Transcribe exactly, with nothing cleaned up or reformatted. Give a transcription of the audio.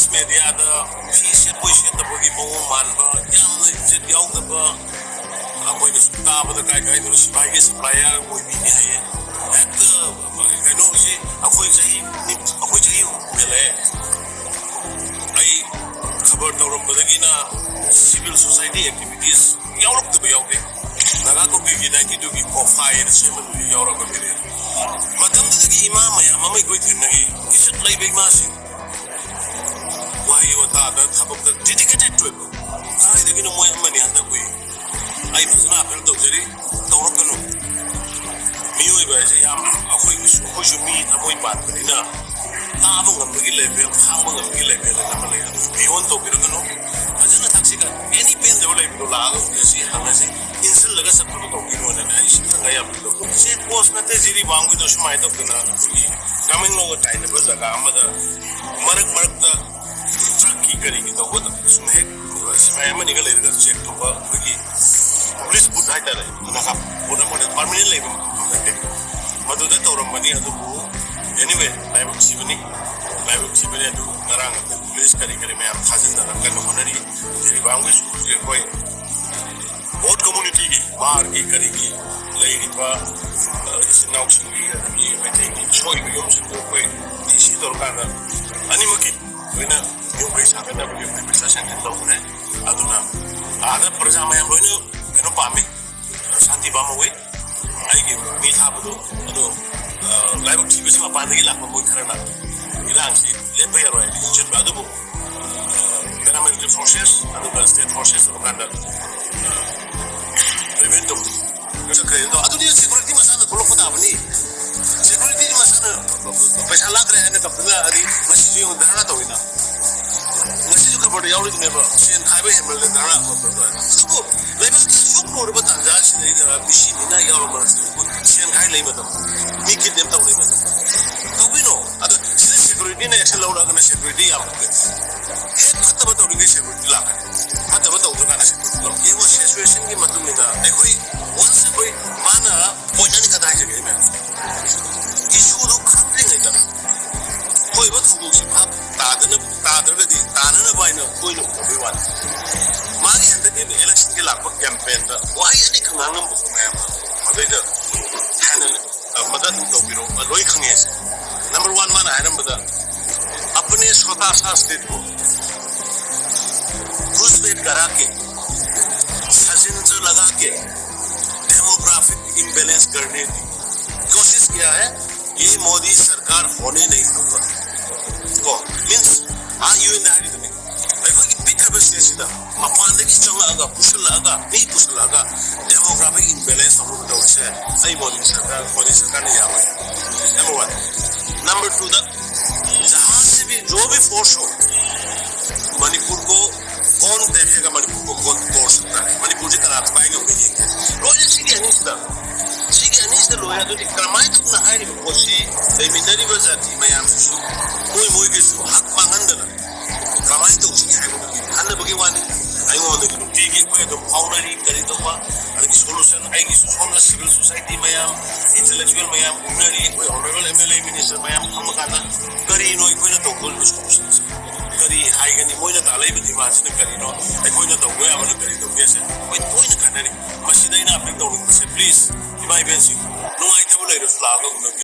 ꯃꯦꯗꯤꯌꯥꯗ ꯐꯤ ꯁꯦꯠꯄꯣꯏ ꯁꯦꯠꯇꯕꯒꯤ ꯃꯑꯣꯡ ꯃꯥꯟꯕ, ꯌꯥꯝꯅ ꯏꯖꯠ ꯌꯥꯎꯗꯕ, ꯑꯩꯈꯣꯏꯅ ꯁꯨꯝ ꯇꯥꯕꯗ ꯀꯥꯏ ꯀꯥꯏꯗꯅꯣ ꯁꯤꯐꯥꯏꯒꯤ ꯁꯄ꯭ꯂꯥꯏꯌꯔ ꯑꯣꯏꯕꯤꯅꯤ ꯍꯥꯏꯌꯦ꯫ ꯍꯦꯛꯇ ꯀꯩꯅꯣꯁꯤ ꯑꯩꯈꯣꯏ ꯆꯍꯤ ꯑꯩꯈꯣꯏ ꯆꯍꯤ ꯍꯨꯝꯐꯨ ꯍꯦꯜꯂꯛꯑꯦ꯫ ꯑꯩ ꯈꯕꯔ ꯇꯧꯔꯝꯕꯗꯒꯤꯅ ꯁꯤꯚꯤꯜ ꯁꯣꯁꯥꯏꯇꯤ ꯑꯦꯛꯇꯤꯚꯤꯇꯤꯁ ꯌꯥꯎꯔꯛꯇꯕ ꯌꯥꯎꯗꯦ꯫ ꯅꯥꯒꯥ ꯀꯣꯄꯤꯒꯤ ꯅꯥꯏꯟꯇꯤ ꯇꯨꯒꯤ ꯀꯣꯐꯥꯏꯅ ꯁꯦꯝꯕꯗꯨꯗꯤ ꯌꯥꯎꯔꯛꯑꯒ ꯄꯤꯔꯛꯑꯦ꯫ ꯃꯇꯝꯗꯨꯗꯒꯤ ꯏꯃꯥ ꯃꯌꯥꯝ ꯑꯃ ꯑꯩꯈꯣꯏ ꯊꯦꯡꯅꯈꯤ, ꯏꯖꯠ ꯂꯩꯕ ꯏꯃꯥꯁꯤꯡ꯫ ꯋꯥꯍꯩ ꯋꯥꯇꯥꯗ ꯊꯕꯛꯇ ꯗꯦꯗꯤꯀꯦꯇꯦꯠ ꯑꯣꯏꯕ꯫ ꯀꯗꯥꯏꯗꯒꯤꯅꯣ ꯃꯣꯏ ꯑꯃꯅꯤ ꯍꯟꯗꯛ ꯎꯏ꯫ ꯑꯩ ꯐꯖꯅ ꯑꯥꯄꯤꯜ ꯇꯧꯖꯔꯤ, ꯇꯧꯔꯛꯀꯅꯨ꯫ ꯃꯤꯑꯣꯏꯕ ꯍꯥꯏꯁꯦ ꯌꯥꯝ ꯑꯩꯈꯣꯏꯒꯤꯁꯨ ꯑꯩꯈꯣꯏꯁꯨ ꯃꯤ ꯊꯃꯣꯏ ꯄꯥꯟꯕꯅꯤꯅ ꯇꯥꯕ ꯉꯝꯕꯒꯤ ꯂꯦꯚꯦꯜ, ꯈꯥꯡꯕ ꯉꯝꯕꯒꯤ ꯂꯦꯚꯦꯜ ꯑꯃ ꯂꯩ꯫ ꯑꯗꯨ ꯕꯤꯌꯣꯟ ꯇꯧꯕꯤꯔꯒꯅꯨ꯫ ꯐꯖꯅ ꯊꯛꯁꯤꯒ ꯑꯦꯅꯤ ꯄꯦꯟꯗꯕ ꯂꯩꯕꯗꯣ ꯂꯥꯛꯑꯒ ꯎꯅꯁꯤ, ꯍꯪꯉꯁꯤ꯫ ꯏꯟꯁꯤꯜꯂꯒ ꯆꯠꯄꯗꯣ ꯇꯧꯕꯤꯔꯣꯅ ꯑꯩ ꯁꯤꯇꯪ ꯌꯥꯝ ꯆꯦꯛ ꯄꯣꯁ ꯅꯠꯇꯦ ꯖꯤꯔꯤꯕꯥꯝꯒꯤꯗꯣ ꯁꯨꯃꯥꯏꯅ ꯇꯧꯗꯅ ꯑꯩꯈꯣꯏꯒꯤ ꯇꯃꯦꯡꯂꯣꯡꯒ ꯇꯥꯏꯅꯕ ꯖꯒꯥ ꯑꯃꯗ ꯃꯔꯛ ꯃꯔꯛꯇ ꯇ꯭ꯔꯛꯀꯤ ꯀꯔꯤꯒꯤ ꯇꯧꯕꯗ ꯁꯨꯝ ꯍꯦꯛ ꯁꯤꯐꯥꯏ ꯑꯃꯅꯤꯒ ꯂꯩꯔꯒ ꯆꯦꯛ ꯇꯧꯕ ꯑꯩꯈꯣꯏꯒꯤ ꯄꯨꯂꯤꯁ ꯕꯨꯠ ꯍꯥꯏꯇꯥꯔꯦ, ꯅꯥꯀꯥꯞ ꯕꯨꯠ ꯑꯃ ꯄꯥꯔꯃꯤꯅꯦꯟ ꯂꯩꯕ ꯅꯠꯇꯦ꯫ ꯃꯗꯨꯗ ꯇꯧꯔꯝꯕꯅꯤ꯫ ꯑꯗꯨꯕꯨ anyway ꯂꯥꯏꯕꯛ ꯊꯤꯕꯅꯤ, ꯂꯥꯏꯕꯛ ꯊꯤꯕꯅꯤ꯫ ꯑꯗꯨ ꯉꯔꯥꯡ ꯑꯩꯈꯣꯏ ꯄꯨꯂꯤꯁ ꯀꯔꯤ ꯀꯔꯤ ꯃꯌꯥꯝ ꯊꯥꯖꯤꯟꯗꯅ ꯀꯟꯅ ꯍꯣꯠꯅꯔꯤ꯫ ꯖꯤꯔꯤꯕꯥꯝꯒꯤꯁꯨ ꯍꯧꯖꯤꯛ ꯑꯩꯈꯣꯏ ꯕꯣꯠ ꯀꯝꯃꯨꯅꯤꯇꯤꯒꯤ ꯕꯥꯔꯒꯤ ꯀꯔꯤꯒꯤ ꯂꯩꯔꯤꯕ, ꯑ, ꯏꯆꯤꯟ ꯏꯅꯥꯎꯁꯤꯡꯒꯤ ꯑꯗꯒꯤ ꯃꯩꯇꯩꯒꯤ ꯁꯣꯏꯕ ꯌꯨꯝꯁꯤꯡꯗꯣ ꯑꯩꯈꯣꯏ ꯗꯤ ꯁꯤ ꯇꯧꯔꯀꯥꯟꯗ ꯑꯅꯤꯃꯛꯀꯤ ꯂꯣꯏꯅ ꯌꯨꯝ ꯀꯩ ꯁꯥꯒꯠꯅꯕꯒꯤ ꯑꯩꯈꯣꯏ ꯄꯩꯁꯥ ꯁꯦꯡꯁꯟ ꯇꯧꯈ꯭ꯔꯦ꯫ ꯑꯗꯨꯅ ꯑꯥꯗ ꯄ꯭ꯔꯖꯥ ꯃꯌꯥꯝ ꯂꯣꯏꯅ ꯀꯩꯅꯣ ꯄꯥꯝꯃꯤ, ꯁꯥꯟꯇꯤ ꯄꯥꯝꯍꯧꯋꯤ꯫ ꯑꯩꯒꯤ ꯃꯤ ꯊꯥꯕꯗꯣ ꯑꯗꯣ, ꯑ, ꯂꯥꯏꯕꯛ ꯊꯤꯕꯁꯤ ꯃꯄꯥꯟꯗꯒꯤ ꯂꯥꯛꯄ ꯃꯣꯏ ꯈꯔꯅ ꯏꯔꯥꯡꯁꯤ ꯂꯦꯞꯄ ꯌꯥꯔꯣꯏ ꯍꯥꯏꯅ ꯌꯣꯛꯁꯤꯟꯕ꯫ ꯑꯗꯨꯕꯨ paramilitary forces ꯑꯗꯨꯒ state forces ꯇꯧꯔꯀꯥꯟꯗ ꯄ꯭ꯔꯤꯚꯦꯟ ꯇꯧꯕ ꯆꯠꯈ꯭ꯔꯦ꯫ ꯑꯗꯣ ꯑꯗꯨꯗꯤ ꯁꯦꯀ꯭ꯌꯨꯔꯤꯇꯤ ꯃꯁꯥꯅ ꯊꯣꯛꯂꯛꯄ ꯇꯥꯕꯅꯤ꯫ ꯁꯦꯀ꯭ꯌꯨꯔꯤꯇꯤ ꯃꯁꯥꯅ ꯄꯩꯁꯥ ꯂꯥꯛꯈ꯭ꯔꯦ ꯍꯥꯏꯅ ꯀꯝꯄ꯭ꯂꯦꯟ ꯂꯥꯛꯑꯗꯤ ꯉꯁꯤꯁꯨ ꯌꯦꯡꯉꯨ ꯙꯔꯅꯥ ꯇꯧꯋꯤꯅ꯫ ꯉꯁꯤꯁꯨ ꯈꯕꯔꯗ ꯌꯥꯎꯔꯤꯗꯨꯅꯦꯕ, ꯁꯦꯟ ꯈꯥꯏꯕ ꯍꯦꯟꯃꯜꯂꯦ ꯙꯔꯅꯥ ꯐꯝꯕ꯫ ꯑꯗꯨꯕꯨ ꯂꯩꯕꯥꯛꯀꯤ ꯑꯁꯨꯛ ꯂꯨꯔꯕ ꯇꯥꯟꯖꯥ ꯑꯁꯤꯗꯩꯗ ꯃꯤꯁꯤ ꯃꯤꯅ ꯌꯥꯎꯔꯕ ꯃꯔꯛꯁꯤꯗ ꯁꯦꯟ ꯈꯥꯏ ꯂꯩ ꯃꯇꯝ, ꯃꯤ ꯀꯤꯗꯅꯦꯞ ꯇꯧ ꯂꯩ ꯃꯇꯝ ꯇꯧꯕꯤꯅꯣ꯫ ꯑꯗꯣ ꯁꯤꯗ ꯁꯦꯀ꯭ꯌꯨꯔꯤꯇꯤꯅ ꯑꯦꯛꯁꯟ ꯂꯧꯔꯛꯑꯒꯅ ꯁꯦꯀ꯭ꯌꯨꯔꯤꯇꯤ ꯌꯥꯝ ꯐꯒꯅꯤ꯫ ꯍꯦꯛ ꯐꯠꯇꯕ ꯇꯧꯔꯤꯉꯩ ꯁꯦꯀ꯭ꯌꯨꯔꯤꯇꯤ ꯂꯥꯛꯀꯅꯤ, ꯐꯠꯇꯕ ꯇꯧꯗ꯭ꯔꯀꯥꯟꯗ ꯁꯦꯀ꯭ꯌꯨꯔꯤꯇꯤ ꯂꯥꯛꯀꯅꯤ꯫ ꯌꯦꯡꯉꯣ, ꯁꯤꯆꯨꯋꯦꯁꯟꯒꯤ ꯃꯇꯨꯡ ꯏꯟꯅ ꯑꯩꯈꯣꯏ ꯋꯥꯟꯁ ꯑꯩꯈꯣꯏ ꯃꯥꯅ ꯄꯣꯏꯟꯠ ꯑꯅꯤꯈꯛꯇ ꯍꯥꯏꯖꯒꯦ ꯑꯩ ꯃꯌꯥꯝ, ꯏꯁꯨꯗꯣ ꯈꯪꯗ꯭ꯔꯤꯉꯩꯗ ꯊꯣꯛꯏꯕ ꯊꯧꯗꯣꯛꯁꯤ ꯚꯥꯞ ꯇꯥꯗ ꯇꯥꯗ꯭ꯔꯒꯗꯤ ꯇꯥꯅꯅꯕ ꯍꯥꯏꯅ ꯇꯣꯏꯅ ꯎꯅꯕꯒꯤ ꯋꯥꯅꯤ꯫ ꯃꯥꯒꯤ ꯍꯟꯗꯛꯀꯤ ꯏꯂꯦꯛꯁꯟꯒꯤ ꯂꯥꯛꯄ ꯀꯦꯝꯄꯦꯟꯗ ꯋꯥꯍꯩ ꯑꯅꯤꯈꯛ ꯉꯥꯡꯉꯝꯕꯀꯣ ꯃꯌꯥꯝ, ꯑꯗꯩꯗ ꯍꯥꯟꯅ ꯃꯗ ꯑꯗꯨꯝ ꯇꯧꯕꯤꯔꯣ, ꯂꯣꯏ ꯈꯪꯉꯦ꯫ ꯅꯝꯕꯔ ꯋꯥꯟ, ꯃꯥꯅ ꯍꯥꯏꯔꯝꯕꯗ, "अपने छोटा सा स्टेट को घुसपैठ करा के, षड्यंत्र लगा के डेमोग्राफिक इम्बैलेंस करने की कोशिश किया है, ये मोदी सरकार होने नहीं दूंगा।" ꯀꯣ, ꯃꯤꯟꯁ, ꯑꯥ ꯌꯨ ꯑꯦꯟꯗ ꯍꯥꯏꯔꯤꯕꯅꯤ, ꯑꯩꯈꯣꯏꯒꯤ ꯄꯤꯛꯈ꯭ꯔꯕ ꯁ꯭ꯇꯦꯠꯁꯤꯗ ꯃꯄꯥꯟꯗꯒꯤ ꯆꯪꯂꯛꯑꯒ, ꯄꯨꯁꯜꯂꯛꯑꯒ, ꯃꯤ ꯄꯨꯁꯜꯂꯛꯑꯒ ꯗꯦꯃꯣꯒ꯭ꯔꯥꯐꯤꯛ ꯏꯝꯕꯦꯂꯦꯟꯁ ꯇꯧꯅꯕ ꯇꯧꯔꯤꯁꯦ ꯑꯩ ꯃꯣꯗꯤ ꯁꯔꯀꯥꯔ, ꯃꯣꯗꯤ ꯁꯔꯀꯥꯔꯅ ꯌꯥꯔꯣꯏ꯫ Number one. ꯅꯝꯕꯔ ꯇꯨꯗ, जहां से भी जो भी फोर्स हो, मणिपुर को कौन देखेगा, मणिपुर को कौन तोड़ सकता है, ꯃꯅꯤꯄꯨꯔꯁꯦ ꯀꯅꯥ ꯊꯨꯒꯥꯏ ꯉꯝꯒꯦ ꯌꯦꯡꯒꯦ꯫ ꯂꯣꯏꯅ ꯁꯤꯒꯤ ꯑꯅꯤꯁꯤꯗ, ꯁꯤꯒꯤ ꯑꯅꯤꯁꯤꯗ ꯂꯣꯏꯔꯦ꯫ ꯑꯗꯨꯗꯤ ꯀꯔꯝꯍꯥꯏꯅ ꯇꯧꯅ ꯍꯥꯏꯔꯤꯕ ꯄꯣꯠꯁꯤ ꯂꯩꯃꯤꯟꯅꯔꯤꯕ ꯖꯥꯇꯤ ꯃꯌꯥꯝꯁꯤꯁꯨ ꯃꯣꯏ ꯃꯣꯏꯒꯤꯁꯨ ꯍꯛ ꯃꯥꯡꯍꯟꯗꯅ ꯀꯃꯥꯏꯅ ꯇꯧꯁꯤꯒꯦ ꯍꯥꯏꯕꯗꯨꯒꯤ ꯈꯟꯅꯕꯒꯤ ꯋꯥꯅꯤ꯫ ꯑꯩꯉꯣꯟꯗꯒꯤ ꯅꯨꯡꯇꯤꯒꯤ ꯑꯩꯈꯣꯏ ꯑꯗꯨꯝ ꯐꯥꯎꯅꯔꯤ꯫ ꯀꯔꯤ ꯇꯧꯕ, ꯑꯗꯒꯤ ꯁꯣꯂꯨꯁꯟ ꯑꯩꯒꯤꯁꯨ ꯁꯣꯝꯗ ꯁꯤꯚꯤꯜ ꯁꯣꯁꯥꯏꯇꯤ ꯃꯌꯥꯝ, ꯏꯟꯇꯦꯂꯦꯛꯆꯨꯋꯦꯜ ꯃꯌꯥꯝ ꯎꯅꯔꯤ꯫ ꯑꯩꯈꯣꯏ honourable M L A minister ꯃꯌꯥꯝ ꯐꯝꯃꯀꯥꯟꯗ ꯀꯔꯤꯅꯣ ꯑꯩꯈꯣꯏꯅ ꯇꯧꯗꯣꯔꯤꯕ ꯁꯣꯂꯨꯁꯟꯁꯦ? ꯀꯔꯤ ꯍꯥꯏꯒꯅꯤ? ꯃꯣꯏꯅ ꯇꯥꯜꯂꯛꯏꯕ ꯗꯤꯃꯥꯟꯁꯤꯅ ꯀꯔꯤꯅꯣ? ꯑꯩꯈꯣꯏꯅ ꯇꯧꯕ ꯌꯥꯕꯅ ꯀꯔꯤ ꯇꯧꯒꯦꯁꯦ ꯑꯩꯈꯣꯏ ꯇꯣꯏꯅ ꯈꯟꯅꯔꯤ꯫ ꯃꯁꯤꯗ ꯑꯩꯅ ꯑꯄꯤꯜ ꯇꯧꯅꯤꯡꯕꯁꯦ, ꯄ꯭ꯂꯤꯖ, ꯏꯃꯥ ꯏꯕꯦꯟꯁꯤꯡ, ꯅꯨꯡꯉꯥꯏꯇꯕ ꯂꯩꯔꯁꯨ ꯂꯥꯛꯑꯒ ꯎꯅꯕꯤꯌꯨ꯫